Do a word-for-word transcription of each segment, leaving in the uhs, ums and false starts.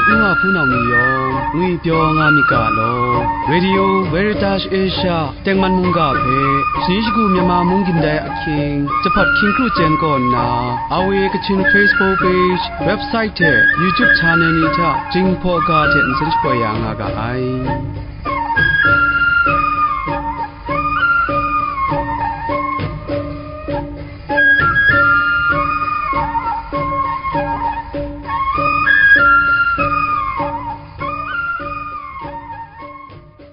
N wa hpunau ni yawng ngwipyaw nga myit ga law, Radio Veritas Asia tengman mungga hpe, shani shagu Myanmar mung gindai ahkying, jahpat hkying kru chyen kaw nna, R V A Kachin Facebook page, website hte YouTube channel ni hta Jinghpaw ga hte nsen shapoi ya nga ga ai.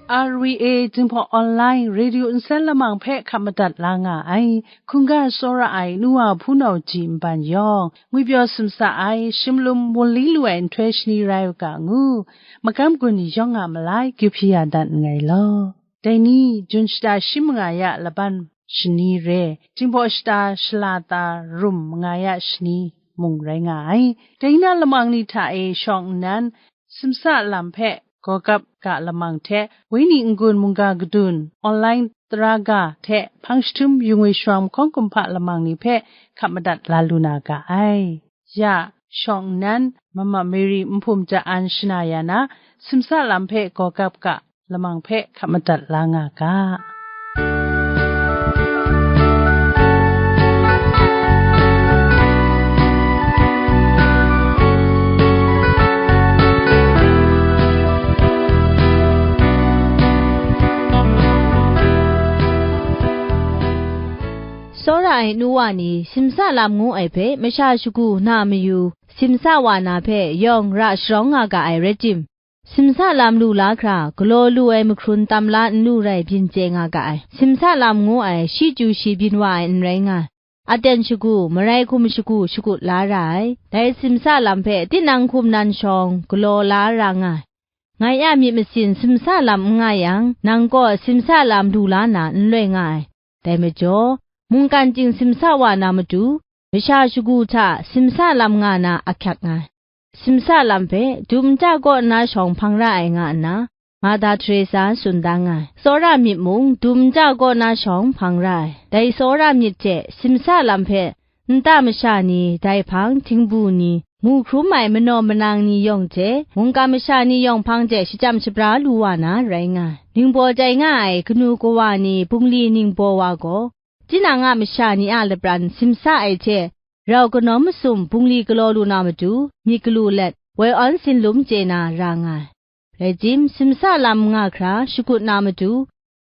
R V A Jinghpaw Online Radio nsen lamang hpe hkap madat la nga ai, hkungga tsawra ai nu wa hpunau ji nban yawng, ngwipyaw simsa ai, shimlum wunli lu ai nhtoi shani rai u ga ngu, magam gun ni yawng a malai, kyu hpyi ya dat nngai law. Dai ni, Jun shata shi manga ya laban shani re, Jinghpaw shata shala ta rum manga ya shani mung rai nga ai. Dai na lamang ni hta e shawng nnan, simsa lam hpe gawgap ga lamang hte, Wenyi n-gun mungga gadun, online tara ga hte hpang jahtum yu ngwi shuram hkawng kumhpa lamang ni hpe hkap madat la lu na ga ai. Ya, shawng nnan, Mama Mary Nhpum Ja An shana ya na, simsa lam hpe gawgap ga lamang hpe hkap madat la nga ga. Tsawra ai nu wa ni, simsa lam ngu ai hpe masha shagu na mayu, simsa wa na hpe yawng ra sharawng nga ga ai rai tim, simsa lam lu la hkra, galaw lu ai mahkrun tam la n lu rai byin chye nga ga ai. Simsa lam ngu ai, shi chyu shi byin wa ai n rai nga ai. Aten shagu, marai hkum shagu shakut la ra ai. Dai simsa lam hpe tinang hkum nan shawng, galaw la ra nga ai. Ngai a myit masin simsa lam n nga yang, nang gaw simsa lam lu la na n loi nga ai. Dai majaw, mungkan chying simsa wa na matu, masha shagu hta simsa lam nga na ahkyak nga ai. Simsa lam hpe dum nta kaw nna shawng hpang ra ai nga nna, Mada Teresa tsun da nga ai. Tsawra myit mung dum nta kaw nna shawng hpang ra ai. Dai tsawra myit hte simsa lam hpe nta masha ni, dai hpang htingbu ni, mu hkrum ai manaw manang ni yawng hte, mungkan masha ni yawng hpang hte shachyam shabra lu wa na rai nga ai. Ningbaw tai nga ai kanu kawa ni bungli ningbaw wa gaw, tinang a masha ni a lapran simsa ai hte, rau kanawm masum bungli galaw lu na matu, myit galu let, woi awn sinlum chye na ra nga ai. Rai tim, simsa lam nga hkra shakut na matu,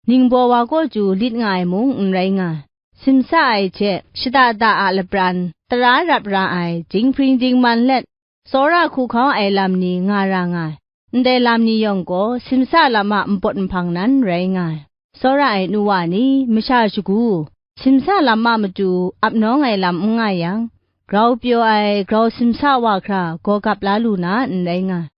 ningbaw wa kaw chyu lit nga ai mung n rai nga ai. Simsa ai hte shada da a lapran, tara rap ra ai, dinghpring dingman let, tsawra hku hkau ai lam ni nga ra nga ai. Ndai lam ni yawng gaw simsa lam a npawt nhpang nan rai nga ai. Tsawra ai nu wa ni, masha shagu, simsa lam a matu ap nawng ai lam n nga yang, grau pyaw ai grau simsa wa hkra gaw gap la lu na n rai nga ai.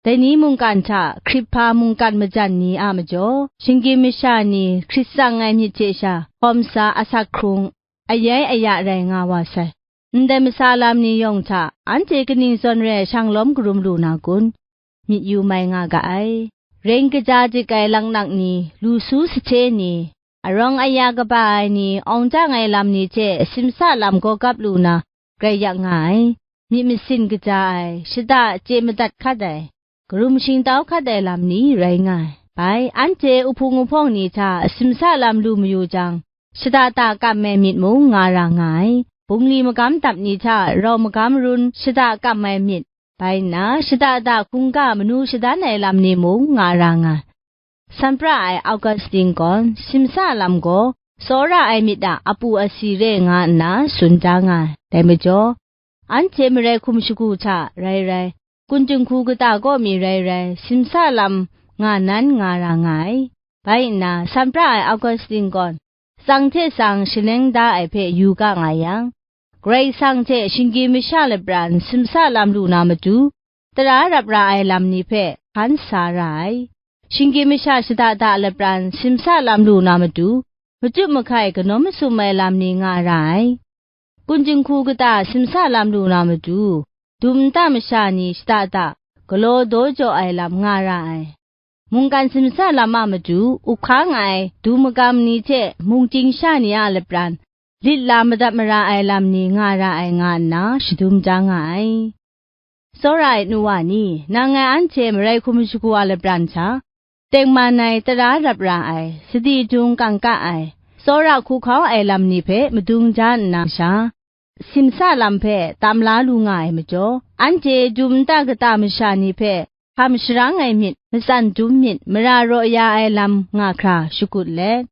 Dai ni mungkan hta hkrip hpa mungkan majan ni a majaw, shinggyim masha ni hkrit tsang ai myit hte sha hkawm sa asak hkrung, ayai aya rai nga wa sai. Ndai masa lam ni yawng hta, anhte kaning zawn rai shang lawm karum lu na kun? Myit yu mai nga ga ai. Reng kaja dik ai laknak ni, lu su sahte ni, arawng aya kaba ai ni, awng jang ai lam ni hte simsa lam gaw gap lu na, grai yak nga ai, myit masin kaja ai, shada chye madat hkat ai, karum shingtau hkat ai lam ni rai nga ai. Bai, anhte uhpung uhpawng ni hta simsa lam lu mayu jang, shada da kam ai myit mung nga ra nga ai. Bungli magam dap ni hta rau magam run shada kam ai myit, bai nna, shada da hkungga manu shadan ai lam ni mung nga ra nga ai. Sanpra ai Augustine gaw, simsa lam gaw tsawra ai myit a apu asi re nga nna tsun da nga ai. Dai majaw, anhte marai hkum shagu hta rai rai, kun jinghku kata kaw mi rai rai, simsa lam nga nan nga ra nga ai. Bai nna, Sanpra ai Augustine gaw, tsang hte tsang shaneng da ai hpe yu ga nga yang, Karai Kasang hte shinggyim masha lapran simsa lam lu na matu, tara rap ra ai lam ni hpe hkan sa ra ai. Shinggyim masha shada da lapran simsa lam lu na matu, machut mahkai kanawm masum ai lam ni nga ra ai. Kun jinghku kata simsa lam lu na matu, dum nta masha ni shada da galaw daw jaw ai lam nga ra ai. Mungkan simsa lam a matu, uphkang ai du magam ni hte mungchying sha ni a lapran, lit la madat mara ai lam ni nga ra ai nga nna shadum ja nga ai. Tsawra ai nu wa ni, nang ngai anhte marai hkum shagu a lapran hta, tengman ai, tara rap ra ai, sadi dung kangka ai, tsawra hku hkau ai lam ni hpe madung ja nna sha, simsa lam hpe tam la lu nga ai majaw, anhte dum nta kata masha ni hpe hkam sharang ai myit, matsan dum myit, mara raw ya ai lam nga hkra shakut let,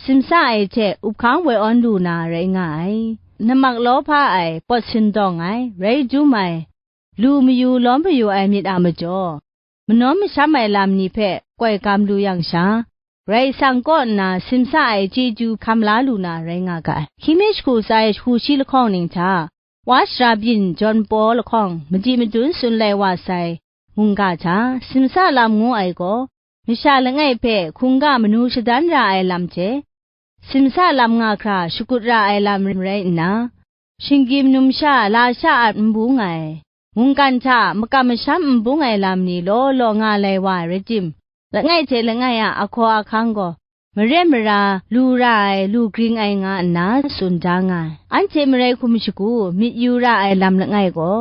simsa ai hte up hkang woi awn lu na rai nga ai. Namak law hpa ai, pawt sindawng ai, rai dum ai, lu mayu lawm mayu ai myit a majaw, manawn masham ai lam ni hpe koi gam lu yang sha, Karai Kasang kaw nna simsa ai chyeju hkam la lu na rai nga ga ai. Hkying mi shagu tsa ai shagu shi lahkawng ning hta, Wa shara byin jawn paw lahkawng madi madun tsun lai wa sai mungga hta, simsa lam ngu ai gaw, masha langai hpe hkungga manu shadan ra ai lam hte, simsa lam nga hkra shakut ra ai lam rai nna, shinggyim numsha lasha a n bung ai, mungkan hta makam masham n bung ai lam ni law law nga lai wa ai rai tim, langai hte langai a ahkaw ahkang gaw, maren mara lu ra ai, lu gring ai nga nna tsun da nga ai. Anhte marai hkum shagu myit yu ra ai lam langai gaw,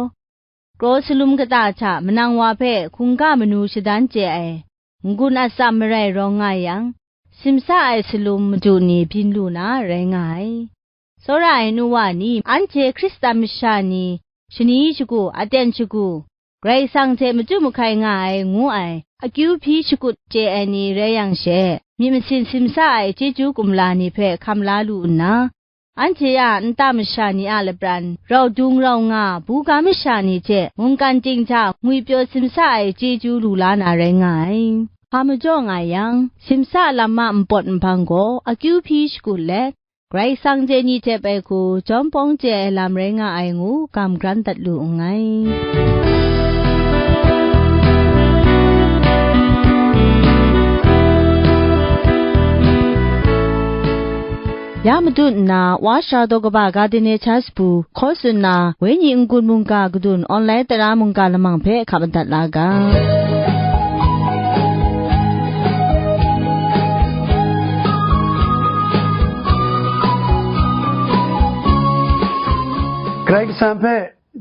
kraw salum kata hta manang wa hpe hkungga manu shadan chye ai n-gun atsam marai rawng nga yang, simsa ai salum madu ni byin lu na rai nga ai. Tsawra ai nu wa ni, anhte Hkristan masha ni shani shagu, aten shagu, Karai Kasang hte machyu mahkai nga ai ngu ai akyu hpyi shakut chye ai ni rai yang she, myit masin simsa ai chyeju kumla ni hpe hkam la lu nna, anhte a nta masha ni a lapran, rau dung rau nga, buga masha ni hte mungkan ting hta ngwipyaw simsa ai chyeju lu la na rai nga ai. Hpa majaw nga yang, simsa lam a npawt nhpang gaw akyu hpyi shakut let, Karai Kasang chye ni hte bai hku jawm pawng chye ai lam rai nga ai ngu gam gran dat lu nngai. Ya matut nna, Wa Shara daw kaba ga de ne cha sapu hkaw tsun na, Wenyi n-gun mungga kadun online tara mungga lamang hpe hkap madat la ga. Karai Kasang hpe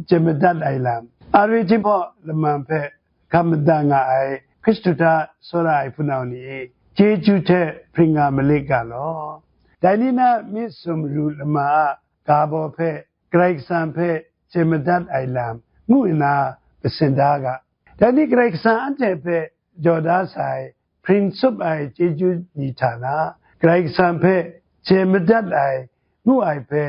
chye madat ai lam, a roi hpawt lamang hpe hkap madat nga ai Hkristu hta tsawra ai hpunau ni, chyeju hte hpring nga malit ga law. Dai ni na myit sumru lama a ga baw hpe Karai Kasang hpe chye madat ai lam ngu nna masin da ga. Dai ni Karai Kasang anhte hpe jaw da sai, hpring tsup ai chyeju ni hta na, Karai Kasang hpe chye madat ai ngu ai hpe,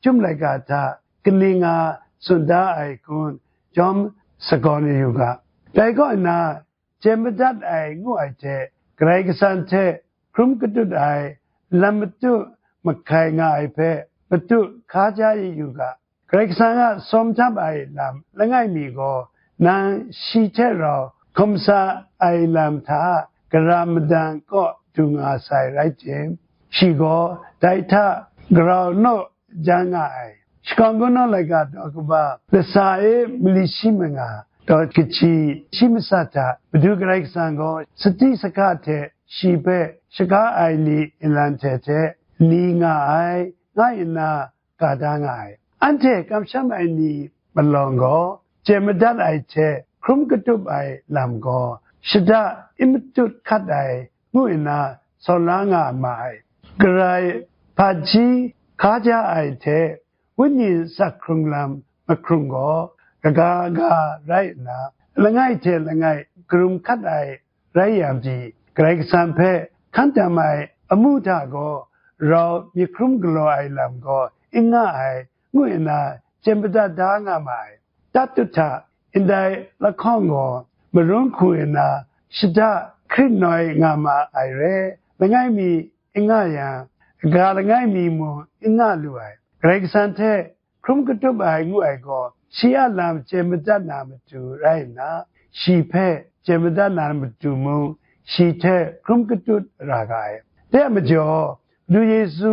chyum laika hta kaning a tsun da ai hkun jawm sagawn yu ga. Dai kaw nna, chye madat ai ngu ai hte, Karai Kasang hte hkrum katut ai lam matut mahkai nga ai hpe matut hkaja yu ga. Karai Kasang a sawm htap ai lam langai mi gaw, nang shi hte rau hkum sa ai lam hta gara madan kaw du nga sai rai tim, shi gaw dai hta garau naw jan nga ai. Shakawn kungdawn laika daw kaba, lasa e mali shi manga, daw kaji shi masat hta Madu Karai Kasang gaw sati sahka hte shi hpe shaga ai li nlan hte hte li nga ai, nga nna ga da nga ai. Anhte kamsham ai ni palawng gaw, chye madat ai hte hkrum katup ai lam gaw, shada n matut hkat ai ngu nna saw la nga ma ai. Karai hpaji hkaja ai hte, wenyi sak hkrung lam mahkrung gaw, kaga ga rai nna, langai hte langai karum hkat ai rai yang pyi, Karai Kasang hpe hkan tam ai amu hta gaw, rau myit hkrum galaw ai lam gaw n nga ai, ngu nna chye madat da nga ma ai. Tatut hta ndai lahkawng gaw, marun hku nna shada hkrit noi nga ma ai re, langai mi n nga yang, ga langai mi mung n nga lu ai. Karai Kasang hte hkrum katup ai ngu ai gaw, shi a lam chye madat na matu rai nna, shi hpe chye madat na matu mung, shi hte hkrum katut ra ga ai. Dai a majaw, Madu Yesu,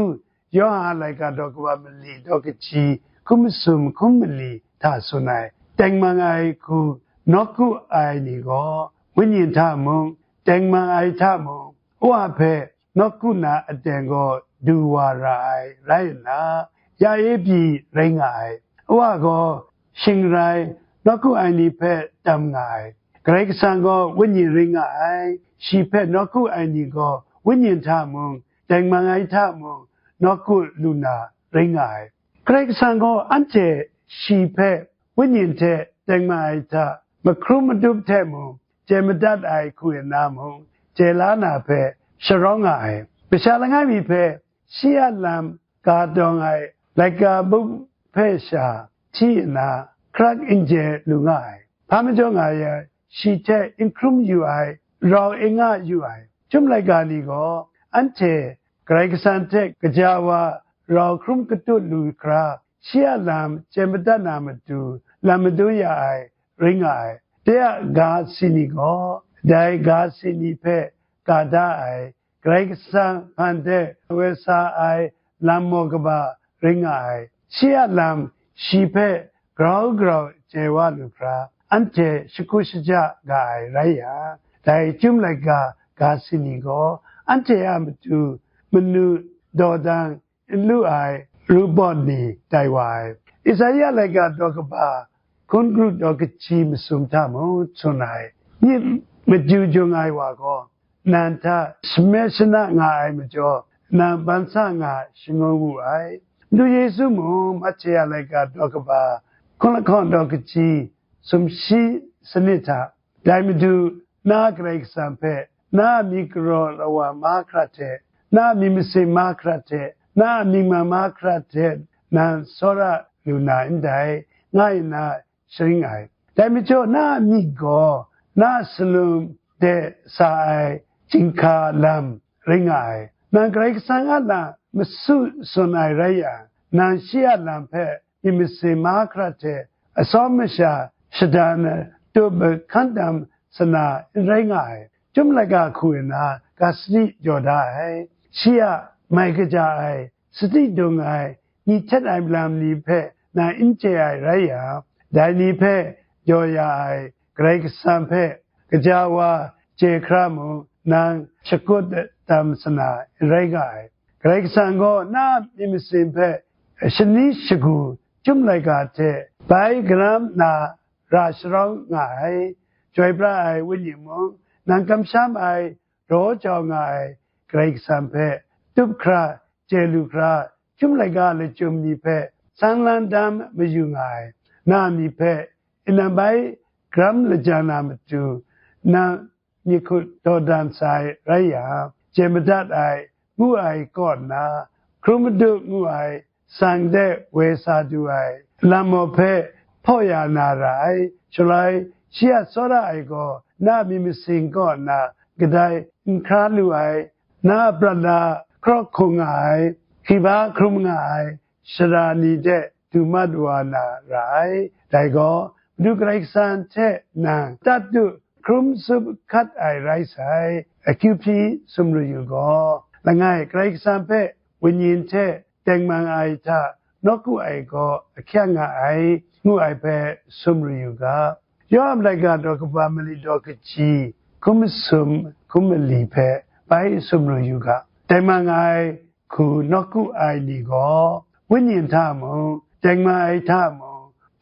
Yawhan a laika daw kaba mali daw kaji hkum masum hkum mali hta tsun ai, tengman ai hku nawku ai ni gaw, wenyi hta mung, tengman ai hta mung, Wa hpe nawku na aten gaw du wa ra ai rai nna, ya e pyi rai nga ai. Wa gaw shing rai, nawku ai ni hpe tam nga ai. Karai Kasang gaw Wenyi rai nga ai, shi hpe nawku ai ni gaw Wenyi hta mung, tengman ai hta mung, nawku lu na rai nga ai. Karai Kasang gaw anhte shi hpe Wenyi hte tengman ai hta mahkrum madup hte mung, chye madat ai hku nna mung, chye la na hpe sharawng nga ai. Masha langai mi hpe shi a lam ga dawng ai laika bum hpe sha hti nna, hkrak n chye lu nga ai. Hpa majaw nga yang, shi hte n hkrum yu ai, rau n nga yu ai. Chyum laika ni gaw, anhte Karai Kasang hte kaja wa rau hkrum katut lu hkra, shi a lam chye madat na matu, lam madun ya ai rai nga ai. De a ga si ni gaw, dai ga si ni hpe ga da ai, Karai Kasang hpan de woi sa ai lam maw kaba rai nga ai. Shi a lam shi hpe grau grau chye wa lu hkra, anhte shakut shaja ga ai rai yang, dai chyum laika ga si ni gaw, anhte a matu manu dawdan n lu ai ru bawt ni tai wa ai. Isaya laika daw kaba hkun kru daw kaji masum hta mung tsun ai, myit maju jung ai wa gaw, nan hta shamyet shana nga ai majaw, nan ban sa nga shangun wu ai. Madu Yesu mung Mahtye a laika daw kaba hkun lahkawng daw kaji sumshi sanit hta, dai Madu, na Karai Kasang hpe, na a myit karaw lawa mahkra hte, na a myit masin mahkra hte, na a myit man mahkra hte, nan tsawra lu na ndai, nga nna sharing ai. Dai majaw, na a myit gaw na a salum de sa ai chyinghka lam rai nga ai. Nang Karai Kasang a lam masu tsun ai rai yang, nang shi a lam hpe myit masin mahkra hte atsawm masha shada na tup hkan dam sana n rai nga ai. Chyum laika hku nna ga sadi jaw da ai. Shi a mai kaja ai, sadi dung ai, ni htet ai lam ni hpe nang n chye ai rai yang, dai ni hpe jaw ya ai Karai Kasang hpe kaja wa chye hkra mung, nang shakut dam sana n rai nga ai. Karai Kasang gaw na a myit masin hpe shani shagu chyum laika hte bai karam na ra sharawng nga ai. Chyoi pra ai Wenyi mung, nang kamsham ai raw jau nga ai Karai Kasang hpe tup hkra, chye lu hkra, chyum laika lachyum ni hpe sang lan dam mayu nga ai. Na a myit hpe inam bai karam lajan na matu, nang myit hkut dawdan sai rai yang, chye madat ai ngu ai kaw nna, hkrum madup ngu ai, sang de woi sa du ai lam maw hpe hpaw ya na ra ai. Shaloi, shi a tsawra ai gaw na a myit masin kaw nna kadai n hkra lu ai, na a prat la hkrawk hkung nga ai, hkriba hkrum nga ai, sara ni de du mat wa na ra ai. Dai gaw, Madu Karai Kasang hte nang tat du hkrum tsup hkat ai rai sai, akyu hpyi sumru yu gaw, langai Karai Kasang hpe wenyin hte tengman ai hta nawku ai gaw ahkyak nga ai, ngu ai hpe sumru yu ga. Yawhan laika daw kaba mali daw kaji hkum masum hkum mali hpe bai sumru yu ga. Tengman ai hku nawku ai ni gaw, wenyi hta mung, tengman ai hta mung,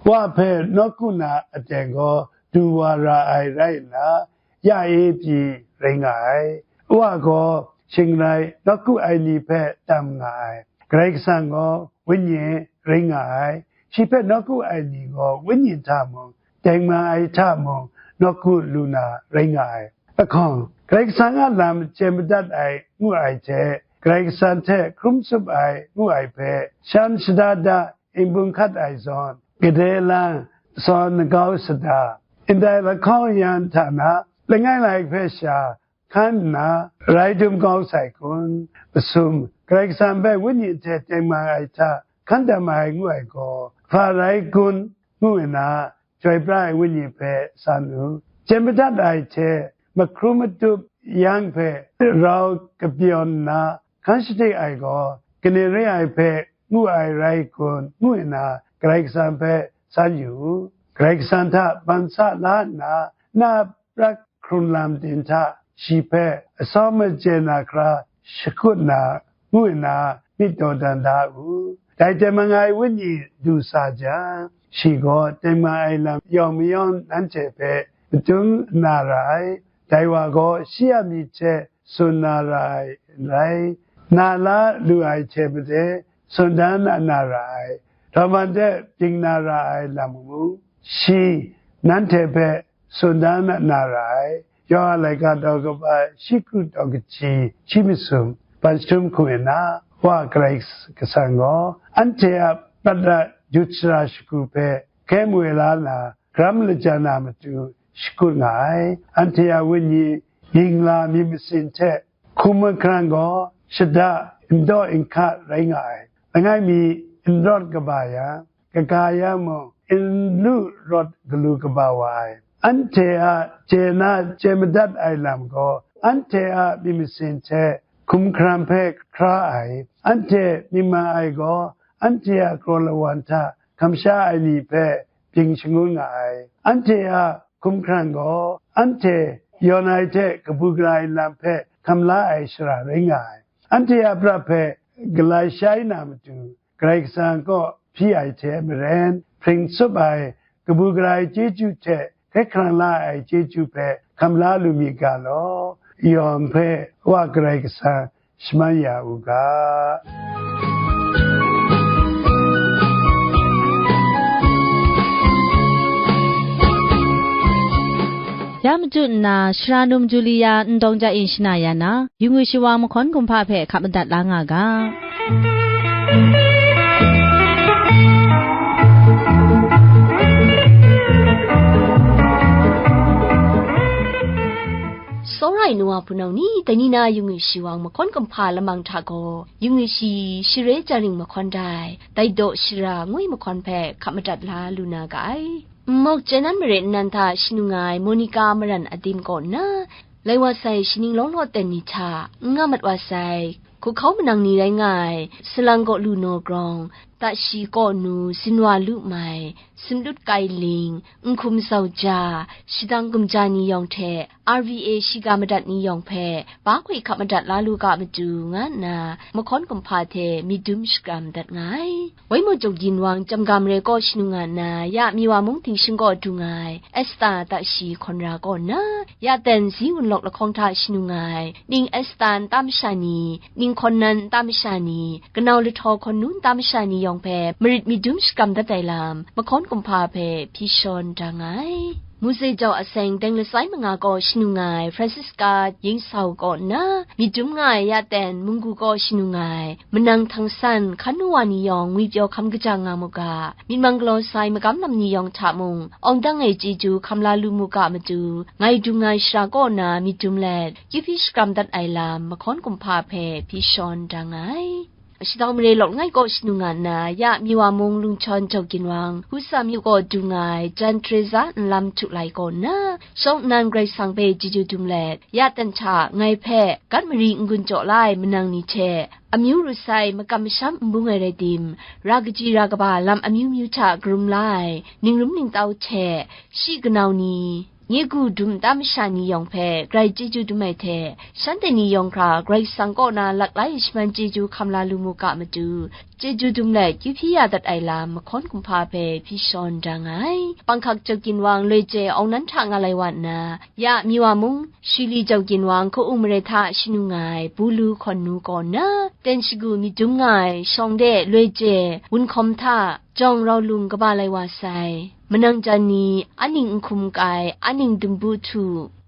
Wa hpe nawku na aten gaw du wa ra ai rai nna, ya e pyi rai nga ai. Wa gaw shingrai nawku ai ni hpe tam nga ai. Karai Kasang gaw wenyi rai nga ai. Shi hpe nawku ai ni gaw wenyi hta mung, tengman ai hta mung nawku lu na rai nga ai. Ahkang, Karai Kasang a lam chye madat ai ngu ai hte, Karai Kasang hte hkrum tsup ai ngu ai hpe, shan shada da n bung hkat ai zawn, gade lang, sawn nagau sada, ndai lahkawng yan hta na, langai lai hpe sha hkan nna, rai dum kau sai kun? Masum, Karai Kasang hpe wenyi hte tengman ai hta hkan dam ai ngu ai gaw, hpa rai kun? Ngu nna, chyoi pra ai wenyi hpe san u. Chye madat ai hte mahkrum matup yang hpe rau kapyawn nna hkan shadik ai gaw, kane re ai hpe ngu ai rai kun? Ngu nna Karai Kasang hpe san yu u. Karai Kasang hta ban sa la nna, na a prat hkrun lam ting hta shi hpe atsawm machye na hkra shakut na, ngu nna myit dawdan da u. Dai tengman ai wenyi du sa jang, shi gaw tengman ai lam yawng mayawng nanhte hpe madun na ra ai. Dai wa gaw shi a myit hte tsun na ra ai n rai, na la lu ai hte made tsun dan na ra ai, htawman de byin na ra ai lam mung, shi nanhte hpe tsun dan na ra ai. Yawhan laika daw kaba shi kru daw kaji shi masum ban jahtum hku nna, Wa Karai Kasang gaw anhte a prat da jut sara shagu hpe hkye mu la na, garam lajan na matu shakut nga ai. Anhte a wenyi, yingla myit masin hte hkum mahkrang gaw shada n daw n hka rai nga ai. Langai mi n rawt kaba yang, kaga ya mung, n lu rawt galu kaba wa ai. Anhte a chye na chye madat ai lam gaw, anhte a myit masin hte hkum hkaran hpe hkra ai. Anhte myit ma ai gaw, anhte a kraw lawan hta hkamsha ai ni hpe byin shangun nga ai. Anhte a hkum hkaran gaw, anhte yawn ai hte kabu gara ai lam hpe hkam la ai shara rai nga ai. Anhte a prat hpe galai shai na matu, Karai Kasang kaw hpyi ai hte maren, hpring tsup ai, kabu gara ai chyeju hte hkrai hkrang la ai chyeju hpe hkam la lu myit ga law, yawng hpe Wa Karai Kasang shaman ya u ga. Ya machyu nna, Sara Num Julia Ndawng Ja Yin shana ya na, yu ngwi shawa mahkawn kumhpa hpe hkap madat la nga ga. Tsawra ai nu wa hpunau ni, dai ni na yu ngwi shi wa mahkawn kumhpa lamang hta gaw, yu ngwi shi share jaring mahkawn dai, dai daw shara ngwi mahkawn hpe hkap madat la lu na ga ai. N mawk chyen nan mare nnan hta shanu nga ai Monica Maran Adim kaw nna, lai wa sai shaning lawng law ten ni hta n nga mat wa sai, hkuhkau manang ni rai nga ai, salang kaw lu naw grawng, tashi kaw nu, zinwa lu mai, sinlut kai ling, nhkum zau ja, shadang gumja ni yawng hte, R V A shiga madat ni yawng hpe, ba hkoi hkap madat la lu ga matu, nga nna, mahkawn kumhpa hte myit dum shakram dat nga ai. Waimaw Jawk Ginwang Chyam Ga Mare kaw shanu nga nna, ya Miwa mung ting shing kaw du nga ai, Esta tashi hkawn ra kaw nna, ya ten zi wunlawk lahkawng hta shanu nga ai, ning Esta nta masha ni, ning hkawn nan nta masha ni, kanau lahtaw hkawn nu nta masha ni yawng hpe marit myit dum shakram dat ai lam, mahkawn kumhpa hpe hpyi shawn da nga ai. Muzei jau aseng deng lasai manga kaw shanu nga ai Francisca Yingsau kaw nna, myit dum nga ai ya ten munggu kaw shanu nga ai, manang htang san hkan nu wa ni yawng ngwipyaw hkam kaja nga mu ga, myit mang galaw sai magam lam ni yawng hta mung, awng dang ai chyeju hkam la lu mu ga matu, ngai dung ai shara kaw na myit dum let, kyu hpyi shakram dat ai lam, mahkawn kumhpa hpe hpyi shawn da nga ai. Shadau mare lawk langai kaw shanu nga nna, ya Miwa mung Lungchawn Jawk Ginwang, Husa myu kaw du nga ai, Jan Teresa Nlam Htu Lai kaw nna, shawng nnan Karai Kasang hpe chyeju dum let, ya ten hta ngai hpe gat mari n-gun jaw la ai manang ni hte, amyu ru sai makam masham n bung ai rai tim, ra kaji ra kaba lam amyu myu hta karum la ai, ningrum ningtau hte, shi kanau ni, nye gu dum nta masha ni yawng hpe grai chyeju dum ai hte, shanhte ni yawng hkra Karai Kasang kaw na laklai shaman chyeju hkam la lu mu ga matu, chyeju dum let kyu hpyi ya dat ai lam mahkawn kumhpa hpe hpyi shawn da nga ai. Panghkak Jawk Ginwang loi chye awng nan hta nga lai wa nna, ya Miwa mung, Shili Jawk Ginwang Ka-u mare hta shanu nga ai Bulu hkawn nu kaw nna, ten shagu myit dum nga ai shawng de loi chye wunhkawm hta, jawng rau lung kaba lai wa sai, manang jan ni, aning nhkum kai, aning dumbu htu,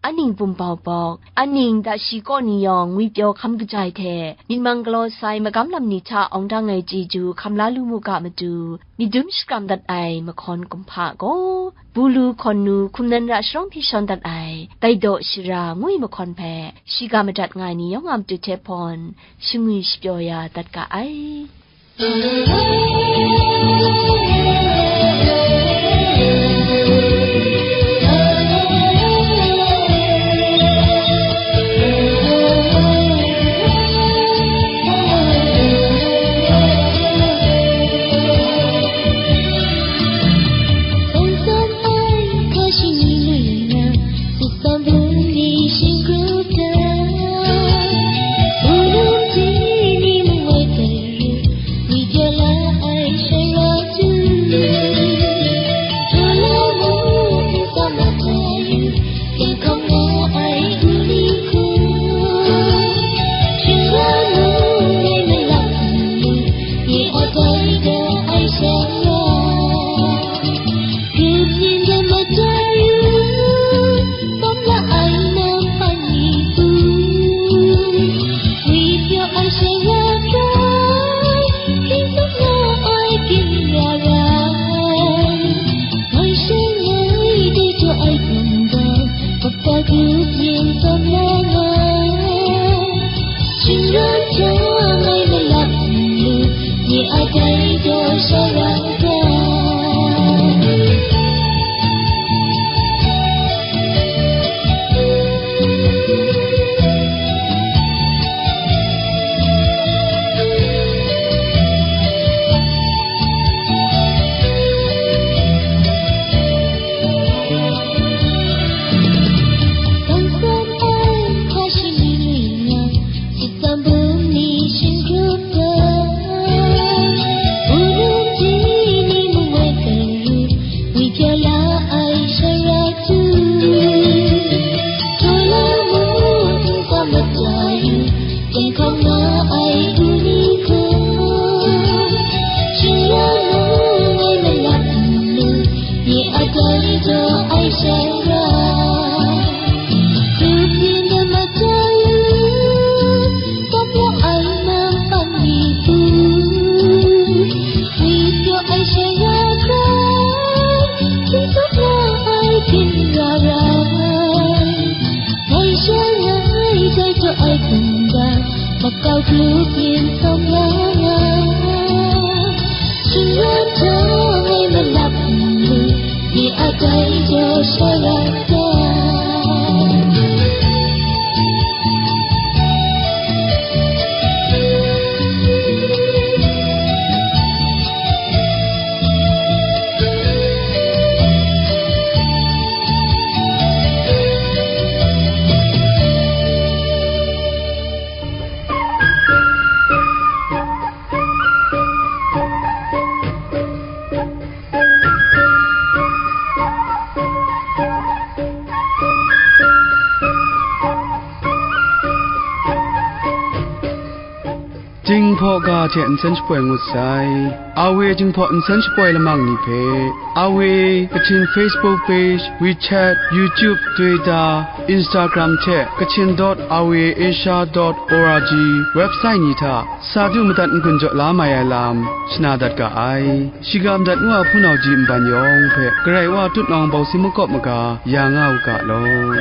aning bumbau bawk, aning tashi kaw ni yawng ngwipyaw hkam kajai hte, myit mang galaw sai magam lam ni hta awng dang ai chyeju hkam la lu mu ga matu, myit dum shakram dat ai mahkawn kumhpa gaw, Bulu hkawn nu hkum nan ra sharawng hpyi shawn dat ai, dai daw shara ngwi mahkawn hpe, shiga madat nga ai ni yawng a matu hte hpawn, shangwi shapyaw ya dat ga ai. Yin sawm ya nga, shinggan jang ai malap nlu, ni a dai jaw sha ya ta. Jinghpaw ga hte nsen shapoi ngut sai. Awe Jinghpaw nsen shapoi lamang ni hpe, Awe Kachin Facebook page, WeChat, YouTube, Twitter, Instagram hte Kachin dot awe asia dot org website ni hta sa du madat n-gun jaw la mai ai lam shana dat ga ai. Shiga madat ngu a hpunau ji nban yawng hpe Karai Wa tutnawng bawsi makawp maga ya nga u ga law.